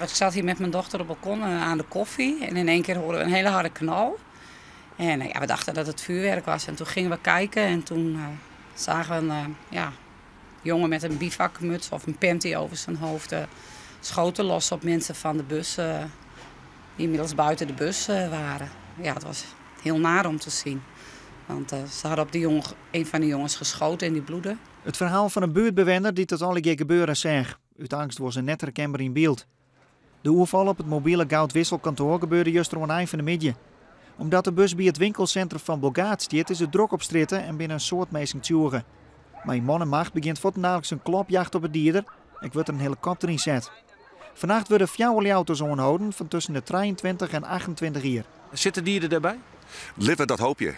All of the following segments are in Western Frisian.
Ik zat hier met mijn dochter op het balkon aan de koffie en in één keer hoorden we een hele harde knal. En ja, we dachten dat het vuurwerk was en toen gingen we kijken en toen zagen we een ja, jongen met een bivakmuts of een panty over zijn hoofd schoten los op mensen van de bus die inmiddels buiten de bus waren. Ja, het was heel naar om te zien. Want ze hadden op die jongen, een van die jongens geschoten en die bloedde. It ferhaal fan in buertbewenner dy't it allegear gebeuren seach. Ut eangst wol se net herkenber yn byld. De oerfal op it mobile goudwisselkantoar gebeurde juster oan ein fan de middei. Omdat de bus by it winkelsintrum fan Bilgaard stiet, is it drok op strjitte en binne in soad minsken tsjûge. Mei man en macht begjint fuortendaliks in klopjacht op de dieder en wurdt der in helikopter ynset. Fannacht wurde fjouwer Ljouwerters oanholden fan tusken de 23 en 28 jier. Sit de dieder dêrby? Litte we dat hoopje.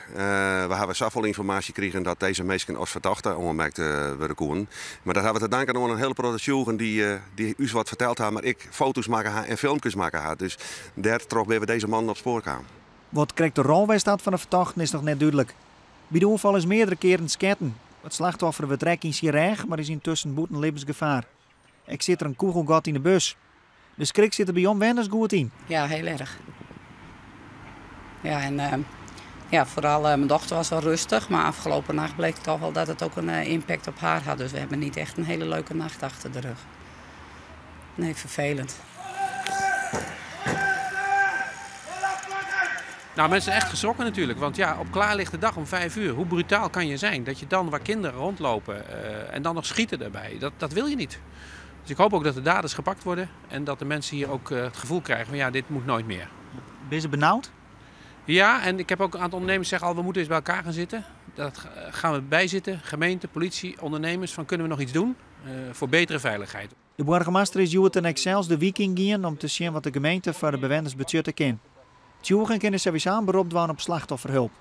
We hawwe safolle ynformaasje krigen dat dizze minsken as fertochte oanmerkt wurde koenen. Mar dat hawwe we te danken oan in hiele protte tsjûgen dy't ús wat ferteld hawwe, mar ek foto's makke hawwe en filmkes makke hawwe. Dus dêrtroch binne we dizze mannen op it spoar kaam. Wat krekt de rol west hat fan de fertochten is noch net dúdlik. By de oerfal is meardere kearen sketten. It slachtoffer wurdt rekke yn syn rêch, mar is yntusken bûten libbensgefaar. Ek sit der in kûgelgat yn de bus. De skrik sit der by omwenners goed yn. Ja, hiel erch. Ja, en ja, vooral mijn dochter was wel rustig, maar afgelopen nacht bleek toch wel dat het ook een impact op haar had. Dus we hebben niet echt een hele leuke nacht achter de rug. Nee, vervelend. Nou, mensen zijn echt geschrokken natuurlijk. Want ja, op klaarlichte dag om 5 uur, hoe brutaal kan je zijn? Dat je dan waar kinderen rondlopen en dan nog schieten daarbij. Dat wil je niet. Dus ik hoop ook dat de daders gepakt worden en dat de mensen hier ook het gevoel krijgen van ja, dit moet nooit meer. Ben je benaud? Ja, en ik heb ook een aantal ondernemers zeggen al, we moeten eens bij elkaar gaan zitten. Dat gaan we bijzitten, gemeente, politie, ondernemers, van kunnen we nog iets doen voor betere veiligheid. De boargemaster is hjoed dan ek sels de wyk yn gien om te sjen wat de gemeente foar de bewenners betsjutte kin. Tsjûgen kinne sawiesa in berop dwaan op slachtofferhulp.